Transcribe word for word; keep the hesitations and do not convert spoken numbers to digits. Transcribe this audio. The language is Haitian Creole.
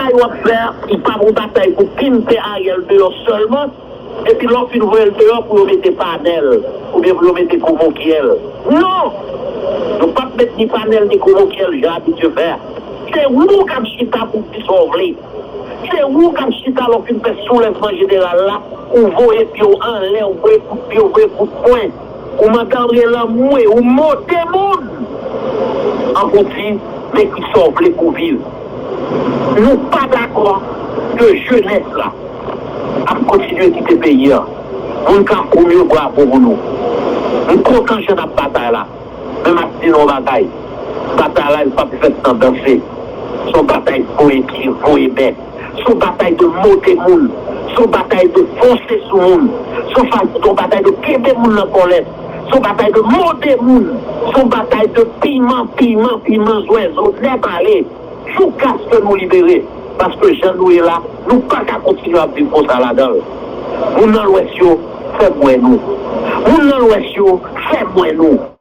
Batay w ap fè a, li pa yon batay pou pimpe Ariel deyò sèlman, epi lè w fin voye l deyò pou yo mete panèl, oubyen pou yo mete komokyèl. Non! Nou p ap met ni panèl ni komokyèl jan abitye fè a. Se ou k ap chita pou w di sa w vle. Se ou k ap chita lè w fin fè soulèvman jeneral la, ou voye pye w anlè, ou voye kout pye, ou voye kout pwen. Ou mande André Lamou e ou mote moun. An pou di, men ki sa w vle pou viv. Nou pa dakò ke jenès la ap kontinye kite peyi a. Moun Kafou m yo, bravo pou nou. M kontan jan n ap batay la. Men m ap di nou yon bagay. Batay la, li p ap fèt nan danse. Se yon batay voye pye, voye bèt. Se yon batay de mote moun. Se yon batay de fonse sou moun. Se yon fa- se yon batay de kenbe moun nan kòlèt. Se yon batay de mote moun. Se yon batay de piman, piman, piman, zwèzo, nèt ale. Joukaske nou libere. Paske jan nou ye la, nou pa ka kontinye ap viv konsa ladan l. Moun nan Lwès yo, fè m wè nou. Moun nan Lwès yo, fè m wè nou.